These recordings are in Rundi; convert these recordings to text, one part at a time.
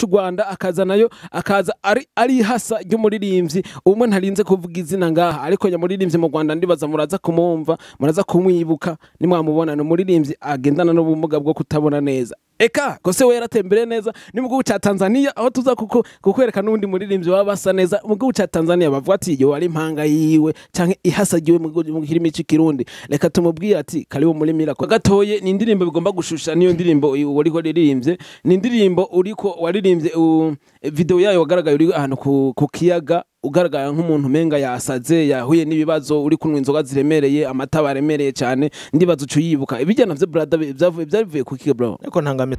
Cy'u Rwanda, akaza nayo akaza ari hasa ry'umuririmbyi umwe ntarinze kuvuga izina ngaha, ariko nyamuririmbyi mu Rwanda ndibaza muraza kumumva, muraza kumwibuka nimwamubona. Ni umuririmbyi agendana n'ubumuga bwo kutabona neza. Eka kose we yaratembereye neza ni mu gihugu ca Tanzania, aho tuza kuko kukwereka n'undi muririmbyi baba basa neza mu gihugu ca Tanzania, bavuga ati yo ari impanga yiwe canke ihasagiwe mu kirimi c'ikirundi. Reka tumubwire ati karibu muri Miracle. Gatoye ni indirimbo bigomba gushusha, niyo ndirimbo uriko ririmbye, ni indirimbo uriko waririmbye, video yayo wagaragaye uri ahantu ku kiyaga, ugaragara nk'umuntu umenga yasaze, yahuye n'ibibazo, uri kunywa inzoga ziremereye, amata baremereye cyane. Ndibaza uca uyibuka ibijya navyo, brother, byavuye ku kiga, bro? Ariko ntangami.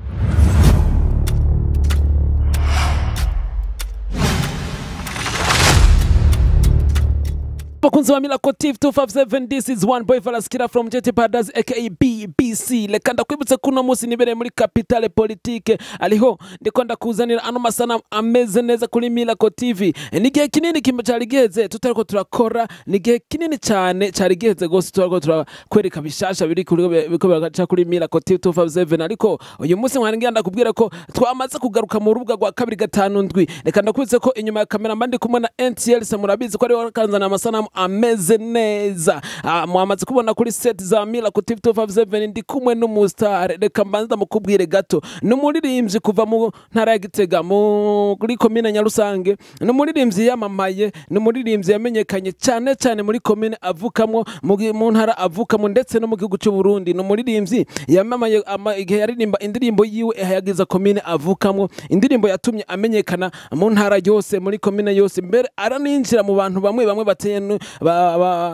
Bakunzi ba Miracle TV 257, this is one boy Falaskira from JT Paradise aka BBC. Reka ndakwibutse ko uno munsi nibereye muri capitale politique, ariho ndiko ndakuzanira ano masanamu ameze neza kuri Miracle TV. Ni igihe kinini kimwe cyari giheze tutariko turakora, ni igihe kinini cyane cyari giheze gose tutariko turakwereka bishasha biri kuri biko biraca kuri Miracle TV 257, ariko uyu munsi nkwangira ndakubwira ko twamaze kugaruka mu rubuga rwa 257. Reka ndakwibutse ko inyuma ya kamera mba ndi kumwe na NTL se, murabizi ko ariwe kanzana amasanamu ameze neza. Mwamaze kubona kuri set za Miracle TV 257 ndi kumwe n'umustar. Reka mbanza mukubwire gato. Ni umuririmbyi kuva mu ntara ya Gitega muri komine Nyarusange, ni umuririmbyi yamamaye, ni umuririmbyi yamenyekanye cyane cyane muri komine avukamwo, mu ntara avukamo, ndetse no mu gihugu cy'u Burundi. Ni umuririmbyi yamamaye igihe yaririmba indirimbo yiwe ihayagiza komine avukamwo, indirimbo yatumye amenyekana mu ntara yose, muri komine yose, mbere araninjira mu bantu bamwe bamwe bateye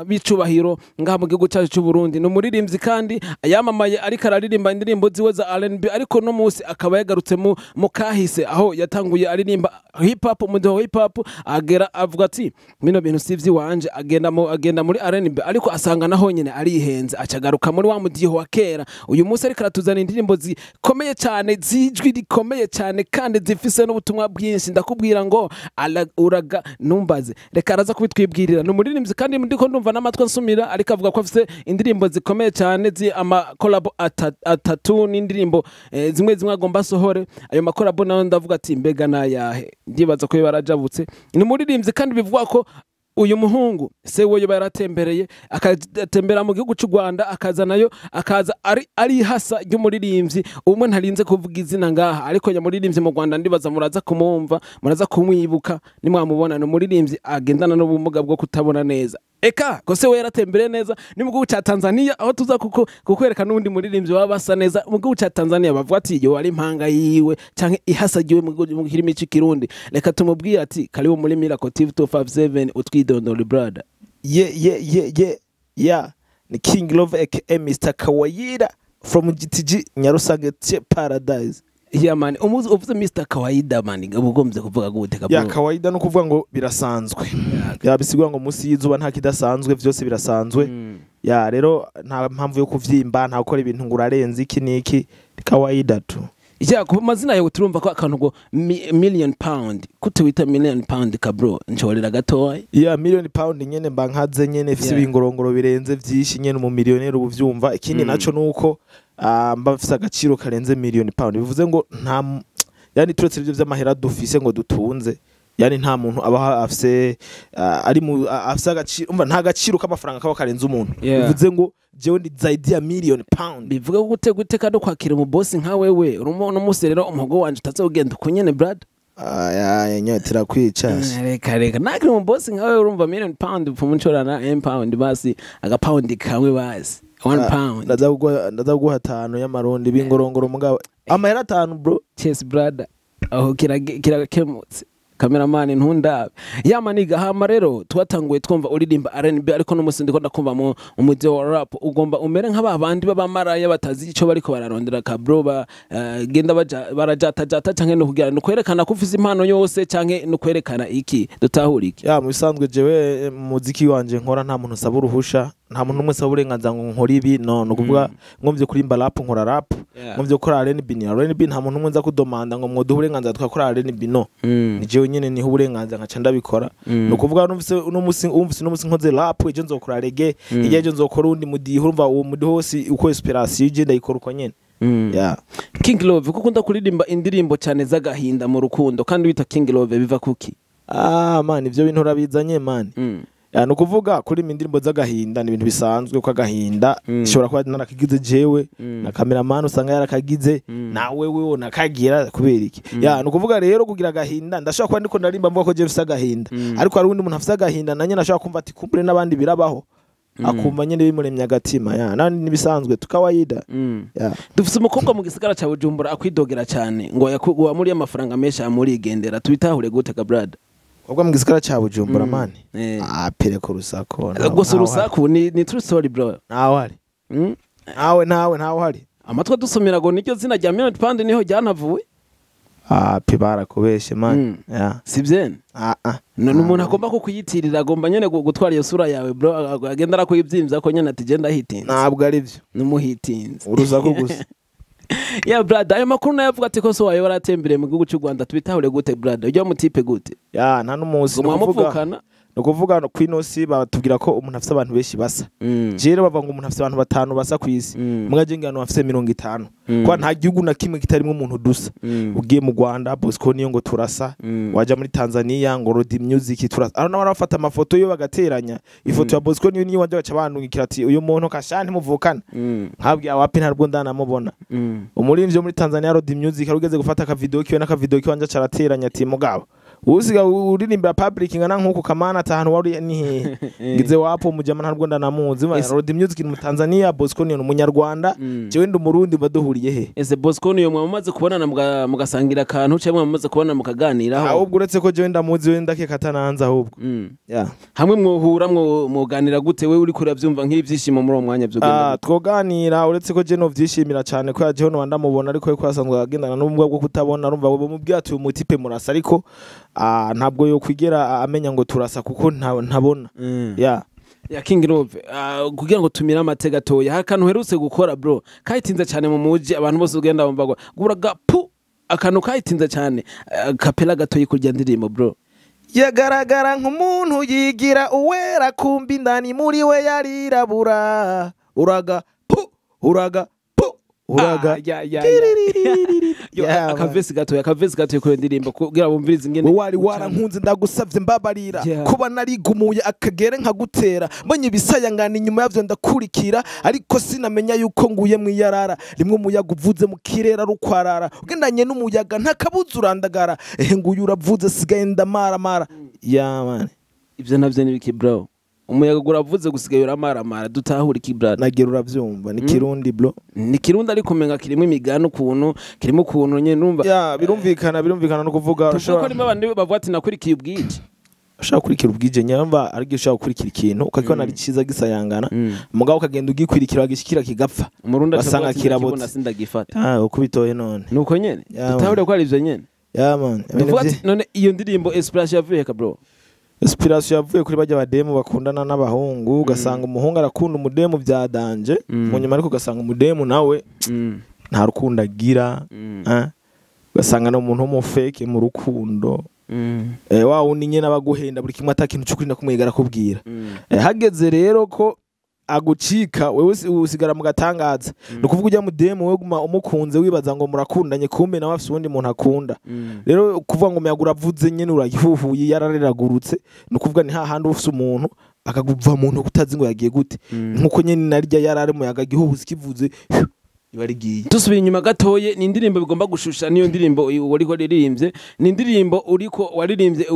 bicubahiro ngaha mu gihugu cyacu cy'u Burundi. Ni umuririmbyi kandi yamamaye ariko araririmba indirimbo ziwe za R&B, ariko no munsi akaba yagarutse mu kahise aho yatanguye aririmba hip hop, umudiho wa hip hop, agera avuga ati bino bintu si ivy'iwanje, agenda muri R&B, ariko asanga naho nyene arihenze, acagaruka muri wa mudiho wa kera. Uyu munsi ariko aratuzana indirimbo zikomeye cyane, zijwi rikomeye cyane kandi zifise n'ubutumwa bwinshi. Ndakubwira ngo uraga numbaze, reka araza kubitwibwirira. Ni umuririmbyi kandi ndiko ndumva n'amatwi ansumira, ariko avuga ko afise indirimbo zikomeye cyane zi ama collabo atatu n'indirimbo zimwe zimwe agomba asohore. Ayo ma collabo nayo ndavuga ati mbega nayahe? Ndibaza ko barajabutse. Ni umuririmbyi kandi bivugwa ko uyu muhungu se we yoba yaratembereye, akatembera mu gihugu cy'u Rwanda, akaza nayo akaza ari hasa ry'umuririmbyi umwe ntarinze kuvuga izina ngaha, ariko nyamuririmbyi mu Rwanda ndibaza muraza kumumva, muraza kumwibuka nimwamubona. Ni umuririmbyi agendana n'ubumuga bwo kutabona neza. Eka kose we yaratembereye neza ni mu gihugu ca Tanzania, aho tuza kuko kukwereka n'undi muririmbyi baba basa neza mu gihugu ca Tanzania, bavuga ati yo ari impanga yiwe canke ihasagiwe mu kirimi c'ikirundi. Reka tumubwire ati karibu muri Miracle TV 257, utwidondore, brother. Yeah, ni King Love aka Mr Kawaida from GTG Nyarusange Paradise. Yeah man, umuzi uvuze Mr Kawaida man, ubugombye kuvuga gute kabro? Ya kawaida no kuvuga ngo birasanzwe. Ya bisigura ngo munsi y'izuba nta kidasanzwe, vyose birasanzwe. Ya rero nta mpamvu yo kuvyimba, nta gukora ibintu ngo urarenze iki niki, kawaida tu. Ya ku mazina yawe turumva ko akantu ngo million pound, kute wita million pound kabro? Nshorera gatoya. Ya million pound nyene mba nkaze nyene mfise ibingorongoro birenze vyinshi nyene, mu millionaire ubu vyumva. Ikindi naco nuko mba mfise agaciro karenze million pound, bivuze ngo nta yani turetse ivyo vy'amahera dufise ngo dutunze, yani nta muntu aba afise ari mu afise agaciro, umva nta gaciro k'amafaranga kaba karenze umuntu. Bivuze ngo jewe ndi zaidi ya million pound. Bivuga ko guteka no kwakira mu boss nka wewe uno munsi rero umuhogo wanje utazogenda uko nyene, brother. Aya nyotera kwica. Reka nakiri mu boss nka wewe, urumva million pound upfa m pound basi, aga pound kamwe basi, 1 pound. Ndaza kuguha 5 y'amarundi bingorongoro mugabo amahera 5, bro. Cheers brother, aho kirakemutse. Cameraman ntundabe yamaniga. Hama rero twatanguye twumva uririmba R&B, ariko no musi ndiko ndakumva mu mudiho wa rap. Ugomba umere nk'aba bandi b'abamaraya batazi ico bariko bararondera ka bro, ba genda baja barajata jata, canke no kugira no kwerekana ko ufise impano yose, canke no kwerekana iki dutahura iki? Ya mu bisanzwe jewe muziki wanje nkora nta muntu usaba uruhusha, nta muntu umwe asaba uburenganzira ngo nkore ibi, no no kuvuga ngomvye kurimba rap nkora rap, ngomvye gukora R&B ni R&B, nta muntu umwe nza kudomanda ngo mwoduhe uburenganzira twakora R&B, no. Ni jewe nyene niho uburenganzira nkaca ndabikora. No kuvuga numvise uno musi, umvise uno musi nkoze rap, ejo nzokora reggae, ejo nzokora undi mudiho, urumva uwo mudiho wose uko inspiration ije ndayikora uko nyene. Yeah. King Love, kuko ukunda kuririmba indirimbo cyane z'agahinda mu rukundo kandi wita King Love, biva kuki? Ah man, ivyo bintu urabizanye man. Ya, ni ukuvuga kuririmba indirimbo z'agahinda ni ibintu bisanzwe, ko agahinda ishobora kuba narakagize jewe, na cameraman usanga yarakagize, nawe wewe nakagira kubera iki. Ya, ni ukuvuga rero kugira agahinda, ndashobora kuba ndiko ndarimba mvuga ko jewe mfise agahinda, ariko hari uwundi muntu afise agahinda nanye nashobora kumva ati kumbure n'abandi birabaho, akumva nyene bimuremye agatima. Ya, nandi nibisanzwe, tukawaida. Ya. Dufise umukobwa mu gisagara ca Bujumbura akwidogera cyane ngo wamuriye amafaranga menshi amurigendera, tubitahure gute ka brother? Ubwo mu gisagara ca Bujumbura man? Eh. Ah, pere ku rusako. Gusa urusaku ni true story, bro. Ntawe hari. Ntawe, ntawe, ntawe hari. Amatwi adusomera ngo niryo zina rya Million Pound niho ryanavuye. Ah, pe, barakubeshe man. Ya. Si vyene? Ah ah. None umuntu agomba kukuyitirira, agomba nyene gutwara iyo sura yawe bro, agenda arakwibyimvya ko nyene ati genda hitinze. Ntabwo ari byo. Numuhitinze. Urusaku gusa. Ya brother, ayo makuru nayo avuga ati ko so wawe waratembereye mu gihugu cy'u Rwanda, tubitahure gute brother? Ujya mutipe gute? Ya, nta n'umunsi. Ngo mwamuvukana? Ni ukuvuga no kwino si batubwira ko umuntu afise abantu benshi basa. Rero bavuga ngo umuntu afise abantu batanu basa ku isi, mwaje ngano afise 50, kwa nta gihugu na kimwe kitarimo umuntu dusa. Ugiye mu Rwanda, Bosco niyo ngo turasa. Waja muri Tanzania ngo Rodi Music turasa. Aho nawe arafata amafoto yo bagateranya ifoto ya Bosco niyo niyo wanje, baca bandungikira ati uyu muntu kashani muvukana. Nkabwiye awapi, ntabwo ndanamubona. Umuririmbyi wo muri Tanzania Rodi Music arugeze gufata akavideo kiwe n'akavideo kiwe wanje, carateranya ati mugabo usiga uririmbira public ngana nkuko kamana atahantu wari ni hehe? Ngize wapo mujama, ntabwo ndanamuzi. Rodi Music ni mu Tanzania, Bosco ni umunyarwanda, jewe ndi umurundi, baduhuriye he? Ese Bosco niyo mwamaze kubonana mugasangira akantu cyangwa mwamaze kubonana mukaganiraho? Ahubwo uretse ko jewe ndamuzi, we ndakeka atananze ahubwo. Yeah. Hamwe mwohura mwoganira gute? We uri kurabyumva nk'ibyishimo muri uwo mwanya byogenda? Ah, twoganira, uretse ko je no vyishimira cyane ko yaje hono ndamubona, ariko ko asanzwe agendana n'ubumuga bwo kutabona. Arumva bamubwira ati uyu mutipe murasa, ariko ntabwo yo kwigera amenya ngo turasa kuko ntabona. Yeah. Ya King Love, kugira ngo tumire amate gatoya, hari akantu uherutse gukora bro kayitinze cyane mu muji, abantu bose ugenda bumva ngo guraga pu, akantu kayitinze cyane, kapela gatoya kurya ndirimbo bro. Yagaragara nk'umuntu yigira uwera, kumbi indani muri we yarirabura. Uraga pu, uraga pu, uraga. Ah, ya, ya, ya. Yo, Yeah, man. Akavesi gatoya, akavesi gatoya kuri iyo ndirimbo kugira bumvirize ingene. Wowe wari warankunze, ndagusavye mbabarira. Kuba narigumuye akagere nkagutera, mbonye ibisayangana inyuma yavyo ndakurikira, ariko sinamenya yuko nguye mwiyarara. Rimwe umuyaga uvuze mu kirere arukwarara, ugendanye n'umuyaga ntakabuza urandagara. Ehe, nguyu uravuze, sigaye ndamaramara. Yeah man. Ivyo navyo ni biki bro? Umuyaga guravuze gusigaye uramaramara, dutahura iki brother? Nagira uravyumva, ni Kirundi bro. Ni Kirundi, ariko umenga kirimo imigani ukuntu, kirimo ukuntu nyene numva. Ya, birumvikana, birumvikana, no kuvuga Tuvuga ko harimo abantu bavuga ati nakurikiye ubwije. Ushobora gukurikira ubwije nyamba, ariko ushobora gukurikira ikintu ukakibona ari cyiza gisayangana, mugabo ukagenda ugikwirikira, wagishikira kigapfa. Umurundi Basanga acavuga ati kirabotse. ndakibona sindagifata. Ah, uko bitoye none. Nuko nyene Yeah, dutahure ko ari ivyo nyene. Yeah man. Tuvuga ati none iyo ndirimbo inspiration yavuye ka bro? Inspiration yavuye kuri bajya bademu bakundana n'abahungu, ugasanga umuhungu arakunda umudemu bya danger, mu nyuma ariko ugasanga umudemu nawe nta rukundo agira. Ah, ugasanga ni umuntu w'umufeke mu rukundo. Wa wundi nyene abaguhenda buri kimwe, atakintu cy'ukuri nakumwegera akubwira. Hageze rero ko agucika, wewe usigara mu gatangaza. Ni ukuvuga ujya mudemu wewe guma umukunze wibaza ngo murakundanye, kumbe nawe afise uwundi muntu akunda. Rero kuvuga ngo umuyaga uravuze nyene urayihuhuye yarareragurutse, ni ukuvuga ni hahandi ufise umuntu akaguva mu ntoki utazi ngo yagiye gute, nkuko nyene narya yarari umuyaga igihuhusi kivuze iba rigiye. Dusubiye inyuma gatoye, ni indirimbo bigomba gushusha niyo ndirimbo wariko waririmbye, ni indirimbo uriko waririmbye,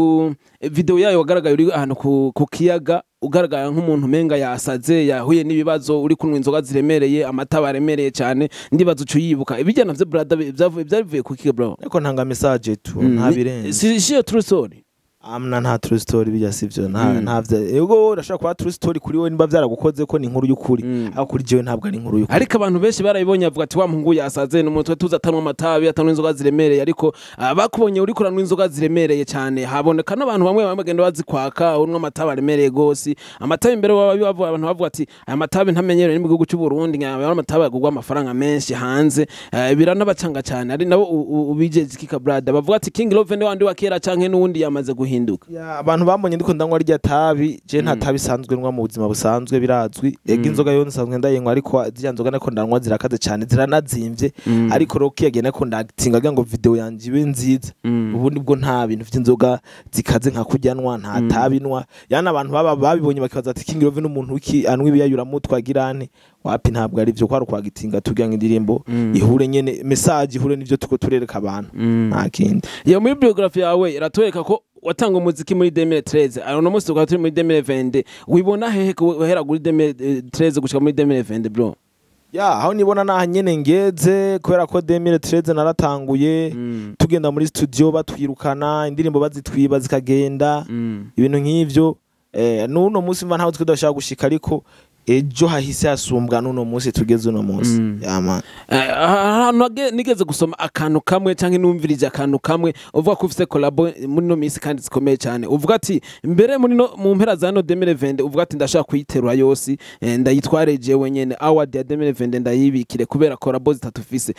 video yayo wagaragaye uri ahantu ku kiyaga, ugaragara nk'umuntu umenga yasaze, yahuye n'ibibazo, uri kunywa inzoga ziremereye, amata baremereye cyane. Ndibaza uca uyibuka ibijya navyo brother, byavuye ku kiga bro? Ariko ntanga message tu, nta birenze. Si iyo true story? Amna, nta true story, bijya sivyo, nta nta vya yego urashobora kuba true story kuri wowe niba byaragukoze ko ni inkuru y'ukuri, ariko kuri jewe ntabwo ari inkuru y'ukuri. Ariko abantu benshi barayibonye bavuga ati wa muhungu yasaze, ni umuntu tuzi atanywa amatabi, atanywa inzoga ziremereye, ariko bakubonye uri kuranywa inzoga ziremereye cyane, haboneka n'abantu bamwe bamwe bagenda bazikwaka unywa amatabi aremereye gose. Amatabi imbere baba bavuga, abantu bavuga ati aya matabi ntamenyerewe ni mu gihugu cy'u Burundi, aya amatabi agurwa amafaranga menshi hanze. Biranabacanga cyane, ari nabo ubijeje kika brother, bavuga ati King Love ni wandi wa kera canke n'uwundi yamaze guhinduka. uhinduka. Ya, abantu bambonye ndiko ndanywa rya tabi, je nta tabi sanzwe nywa mu buzima busanzwe, birazwi. Ega inzoga yo nsanzwe ndayinywa, ariko ziriya nzoga nako ndanywa zirakaze cyane, ziranazimvye. Ariko rero yagiye nako ndatinga kugira ngo video yanje ibe nziza. Ubundi bwo nta bintu vy'inzoga zikaze nka kuryanwa, nta tabi nwa. Yani abantu baba babibonye bakibaza ati King Love n'umuntu wiki anywa ibiyayuramutwe agirane wapi? Ntabwo ari byo, kwari ukwagitinga tugira ngo indirimbo ihure nyene, message ihure n'ivyo tuko turereka abantu, nta kindi. Iyo muri biography yawe iratwereka ko watanga umuziki muri 2013, uno munsi tukaba turi muri 2020. Wibona hehe guhera kuri 2013 gushika muri 2020, bro? Ya, aho nibona naha nyene ngeze, kubera ko 2013 naratanguye tugenda muri studio batwirukana, indirimbo bazitwiba zikagenda, ibintu nk'ivyo. N'uno munsi mva ntaho tudashaka gushika, ariko ejo hahise hasumbwa n'uno munsi tugeze uno munsi. Ya man. Ahantu nigeze gusoma akantu kamwe canke numvirije akantu kamwe uvuga ko ufise collabo muri no minsi kandi zikomeye cyane, uvuga ati mbere muri no mu mpera za no 2020, uvuga ati ndashaka kuyiterura yose, ndayitware jewe nyene, award ya 2020 ndayibikire kubera collabo zitatu ufise.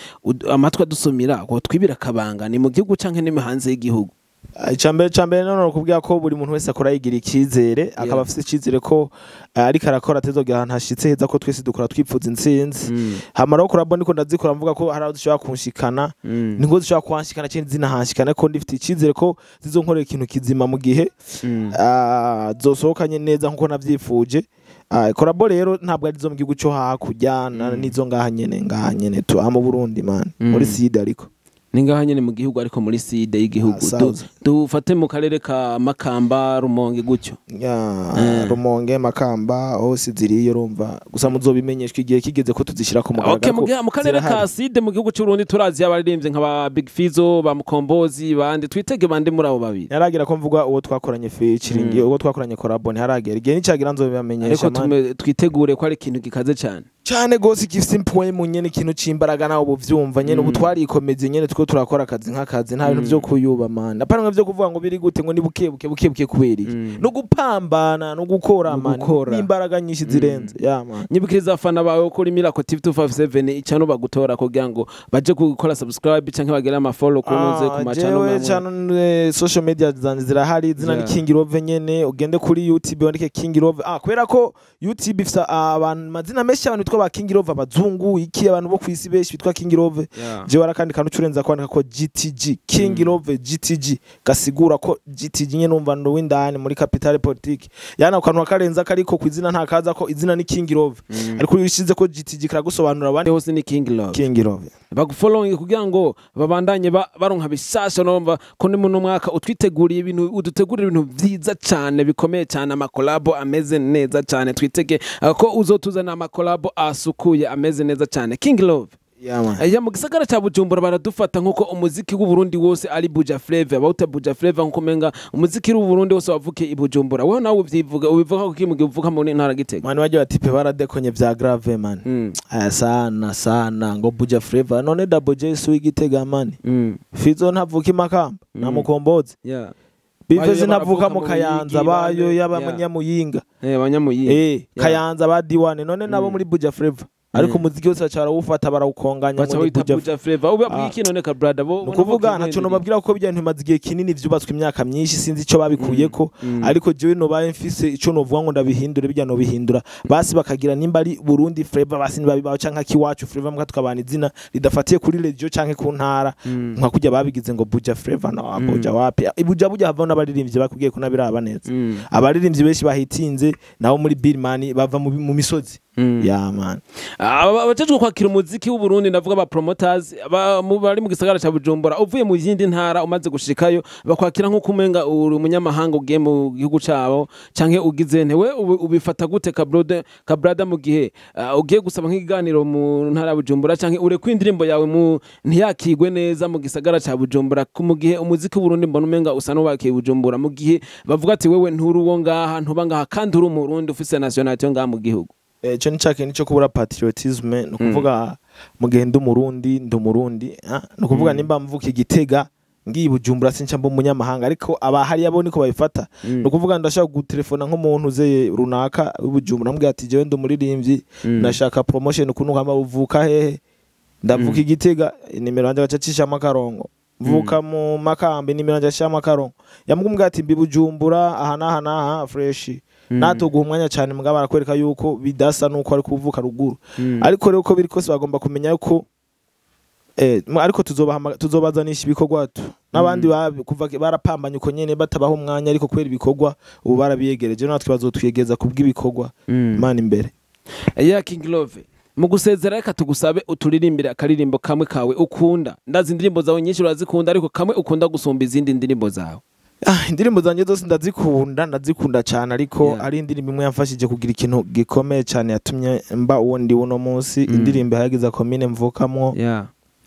Amatwi adusumira ngo twibira akabanga, ni mu gihugu canke ni hanze y'igihugu? Icambere none kubwira ko buri muntu wese akora yigira icyizere, akaba afite icyizere ko ariko arakora atezogera ahantu hashitse heza, ko twese dukora twipfuza intsinzi. Hama rero collabo ndiko ndazikora mvuga ko hari aho zishobora kunshikana, niko zishobora kuhanshikana cyangwa zinahanshikana, ko ndifite icyizere ko zizonkorera ikintu kizima mu gihe zosohokanye neza nkuko navyifuje. Collabo rero ntabwo ari zo mu gihugu cyo hakurya, n'izo ngaha nyene tu aha mu Burundi, man, muri sud ariko. Ni ngaha nyene mu gihugu, ariko muri sud y'igihugu. Ah, south. Dufate mu karere ka Makamba, Rumonge gutyo. Ya, Rumonge, Makamba, hose ziriyo, urumva gusa muzobimenyeshwa igihe kigeze ko tuzishyira ku mugaragaro. Okay, ko mu karere ka zirahari. sud mu gihugu cy'u Burundi turazi abaririmbyi nka ba Big Fizzo, ba Mukombozi, bande twitege bande muri abo babiri? Ntiharagira ko mvuga uwo twakoranye featuring, uwo twakoranye collabo, ntiharagera igihe, nicagira nzobibamenyesha. Ariko Man. Twitegure ko ari ikintu gikaze cyane. Cyane gose, gifise impwemu nyene, ikintu c'imbaraga, nawe ubu vyumva nyene. Ubu twarikomeze nyene, two turakora akazi nk'akazi, nta bintu vyo kuyuba, man, apana vyo kuvuga ngo biri gute, ngo ni buke buke buke buke, kubera iki? No gupambana no gukora, No man, gukora. n'imbaraga nyinshi zirenze, ya man. Nyibukiriza abafana bawe kuri Miracle TV 257 icano bagutora kugira ngo baje gukora subscribe canke bagere ama follow kunoze ku macano Jewe mamwe. channel, social media zanje zirahari, izina ni King Love nyene. Ugende kuri YouTube wandike King Love, kubera ko YouTube ifise abantu mazina menshi, abantu bitwa ba King Love, abazungu iki, abantu bo kwisi benshi bitwa King Love. Jewe arakandi kantu curenza kwandika ko GTG, King Love GTG, gasigura ko GTG nyene, umva ndo w'indani muri capitale politique. Yana akantu akarenza kariko ku izina ntakaza ko izina ni King Love, ariko iyo ushize ko GTG karagusobanura abandi. Hose ni King Love. King Love. Bagufollowing kugira ngo babandanye baronka bishasha. Nomva ko ni muno mwaka utwiteguriye ibintu, udutegurira ibintu vyiza cyane bikomeye cyane, amakolabo ameze neza cyane. Twitege ko uzotuzana amakolabo asukuye ameze neza cyane, King Love. Yeah man. Ya, mu gisagara cya Bujumbura baradufata nkuko umuziki w'u Burundi wose ari Buja Flavor, bawuta Buja Flavor nkuko menga umuziki w'u Burundi wose wavuke i Bujumbura. Wewe nawe uvyivuga, ubivuga ko kimugihe uvuka mu ntara Gitega? Man, wajya batipe baradekonye vya grave, man. Aya, sana sana ngo Buja Flavor, none Double J si w'Igitega, man? Fizo ntavuka i Makamba na Mukombozi? Bayo Biveze ntavuka baravuka mu mu Kayanza? Ruyigi, Bayo y'abanyamuyinga. Abanyamuyinga. Kayanza ba D1, none nabo muri Buja Flavor, ariko umuziki wose baca barawufata barawukonganya Baca ngo ni wita Buja. Buja Flavor. Ubabwiye iki none ka brother bo? Ni ukuvuga ntaco nobabwira kuko bijya bintu bimaze igihe kinini, vyubatswe imyaka myinshi, sinzi ico babikuyeko. Ariko jewe nobaye mfise ico novuga ngo ndabihindure, bijya nobihindura, basi bakagira nimba ari Burundi Flavor, basi nibabibaho, canke akiwacu Flavor, mbwa tukabana izina ridafatiye kuri region canke ku ntara, nka kujya babigize ngo Buja Flavor na Buja wapi. Ibuja buja havaho n'abaririmbyi bakubwiye ko nabiraba neza. Abaririmbyi benshi bahitinze nabo muri Birmani bava mu misozi. Ya man. Abajejwe kwakira umuziki w'u Burundi, ndavuga aba promoters bari mu gisagara ca Bujumbura, uvuye mu yindi ntara umaze gushikayo bakwakira nk'uko umenga uri umunyamahanga ugiye mu gihugu cabo canke ugize nte. We ubifata gute ka brother mu gihe ugiye gusaba nk'ikiganiro mu ntara ya Bujumbura canke urekwa indirimbo yawe mu ntiyakigwe neza mu gisagara ca Bujumbura, mu gihe umuziki w'u Burundi mbona umenga usa n'uwakiye Bujumbura, mu gihe bavuga ati wewe nturi uwo ngaha, ntuba ngaha kandi uri umurundi ufise nationality yo ngaha mu gihugu? Ico ni ca kintu cyo kubura patriotisme. Ni ukuvuga mu gihe ndi umurundi, ndi umurundi, ah? Ni ukuvuga nimba mvuka Igitega ngiye i Bujumbura sinca mba umunyamahanga, ariko abahari abo niko babifata. Ni ukuvuga ndashaka gutelefona nk'umuntu uze runaka w'i Bujumbura, namubwira ati jewe ndi umuririmbyi, ndashaka promotion, ukuntu nkama uvuka hehe? Ndavuka Igitega, inimero yanjye agaca acishamo akarongo. Mvuka mu Makambi, nimero yanjye ashiramo akarongo, yamubwira ati mbi Bujumbura aha n'aha n'aha, fresh. Natuguha umwanya cyane, mugabo barakwereka yuko bidasa nuko ari kuvuka ruguru. Ariko rero uko biri kose bagomba kumenya yuko ariko tuzobazanisha ibikorwa tu n'abandi kuva barapambanye uko nyene batabaho umwanya, ariko kubera ibikorwa ubu barabiyegereje, natwe bazotwiyegeza kubw'ibikorwa. Imana imbere. Ya King Love, mu gusezera reka tugusabe uturirimbire akaririmbo kamwe kawe ukunda. Ndazi indirimbo zawe nyinshi urazikunda, ariko kamwe ukunda gusumba izindi ndirimbo zawe. Ah, indirimbo zanjye zose ndazikunda, ndazikunda cyane, ariko ari indirimbo imwe yamfashije kugira ikintu gikomeye cyane, yatumye mba uwo ndi uno munsi. Indirimbo ihayagiza komine mvukamwo.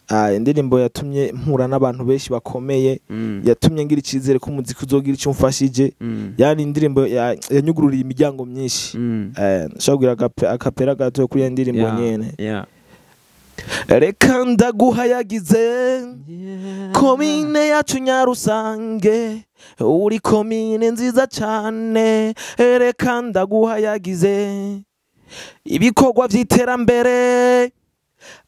Ah, indirimbo yatumye mpura n'abantu benshi bakomeye, yatumye ngira icyizere ko umuziki uzogira icyo umfashije. Yani indirimbo yanyugururiye imiryango myinshi. Nshobora kugira akapera gato kuri iyo ndirimbo nyene. Reka ndaguhayagize komine yacu Nyarusange, uri komine nziza cyane. Reka ndaguhayagize ibikorwa by'iterambere,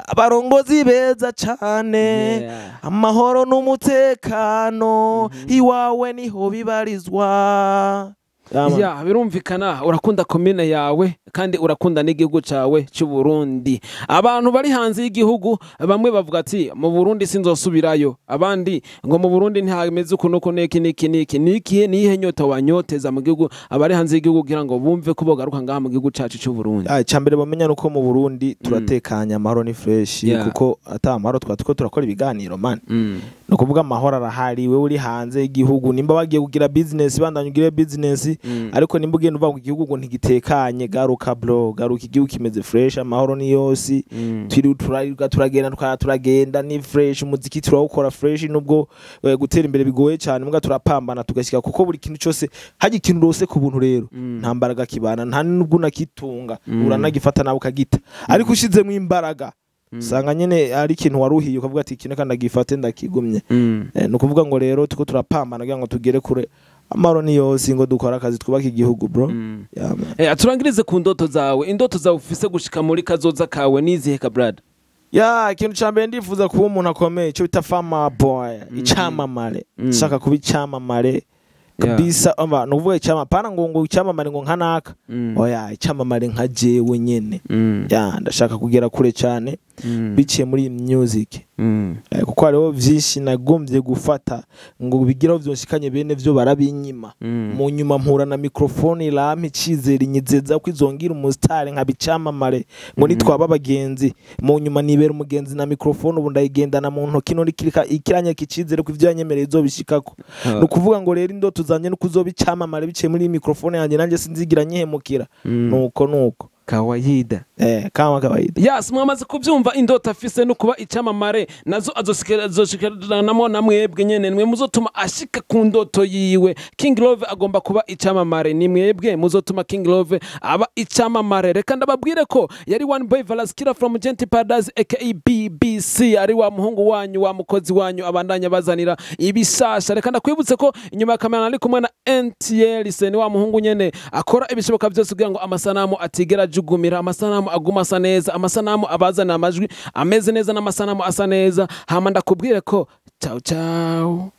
abarongozi beza cyane, amahoro n'umutekano iwawe niho bibarizwa. Yeah, man. Ya, birumvikana urakunda komine yawe kandi urakunda n'igihugu cawe cy'u Burundi. Abantu bari hanze y'igihugu bamwe bavuga ati mu Burundi sinzosubirayo, abandi ngo mu Burundi ntihameze uku nuku niki niki niki niki. Nihe nyota wanyoteza mu gihugu abari hanze y'igihugu kugira ngo bumve ko bogaruka ngaha mu gihugu cacu cy'u Burundi? Ah, icambere bamenya nuko mu Burundi turatekanye, amahoro ni fresh, kuko ata amahoro twa tuko turakora ibiganiro, man. No kuvuga amahoro arahari. Wewe uri hanze y'igihugu, nimba wagiye kugira business, bandanye ugire business. Ariko nimba ugenda uva mu gihugu ngo ntigitekanye, garuka bro, garuka. Igihugu kimeze fresh, amahoro ni yose. Twiri turariruka, turagenda, turagenda ni fresh. Umuziki turawukora fresh, nubwo gutera imbere bigoye cyane, mbwa turapambana tugashyika, kuko buri kintu cyose hajya ikintu rose ku buntu rero nta mbaraga kibana, nta nubwo unakitunga. Uranagifata nawe ukagita, ariko ushizemo imbaraga usanga nyene ari ikintu waruhiye, ukavuga ati ikintu kandi ndagifate ndakigumye. Ni ukuvuga ngo rero tuko turapambana kugira ngo tugere kure, amahoro ni yose, ngo dukore akazi twubake igihugu, bro. Yeah, man. Turangirize ku ndoto zawe. Indoto zawe ufise gushika muri kazoza kawe nizihe ka brother? Ya, ikintu ca mbere ndifuza kuba umuntu akomeye, icyo bita fama boy, icamamare. Nshaka kuba icamamare kabisa. Umva, ni ukuvuga icamamare pana ngo icamamare ngo nka naka, oya, icamamare nka jewe nyene. Ya, ndashaka kugera kure cyane biciye muri iyi music. Kuko hariho vyinshi nagombye gufata ngo bigiraho vyonshikanye, bene vyo barabinyima. Mu nyuma mpura na microphone, irampa icizere, inyizeza ko izongira umusitari nkaba icamamare, ngo nitwaba abagenzi. Mu nyuma nibera umugenzi na microphone, ubu ndayigendana mu ntoki, none ikiranyereka icizere ko ivyo yanyemereye izobishikako. Ni ukuvuga ngo rero indoto zanje nuko uzoba icamamare biciye muri iyi microphone yanjye, nanjye sinzigira nyihemukira. Nuko Kawaida. Kama kawaida. Yes, mwamaze kubyumva, indoto afise no kuba icamamare, nazo azoshikiranamo na mwebwe nyene, mwe muzotuma ashika ku ndoto yiwe. King Love agomba kuba icamamare, ni mwebwe muzotuma King Love aba icamamare. Reka ndababwire ko yari One Boy Valaskira from Gentle Paradise aka BBC, ari wa muhungu wanyu, wa mukozi wanyu abandanya bazanira ibishasha. Reka ndakwibutse ko inyuma ya kamera nari kumwe na NTL ni wa muhungu nyene akora ibishoboka byose kugira ngo amasanamu atigera ajugumira, amasanamu aguma asa neza, amasanamu abazana amajwi ameze neza n'amasanamu asa neza. Hama ndakubwire ko ciao ciao.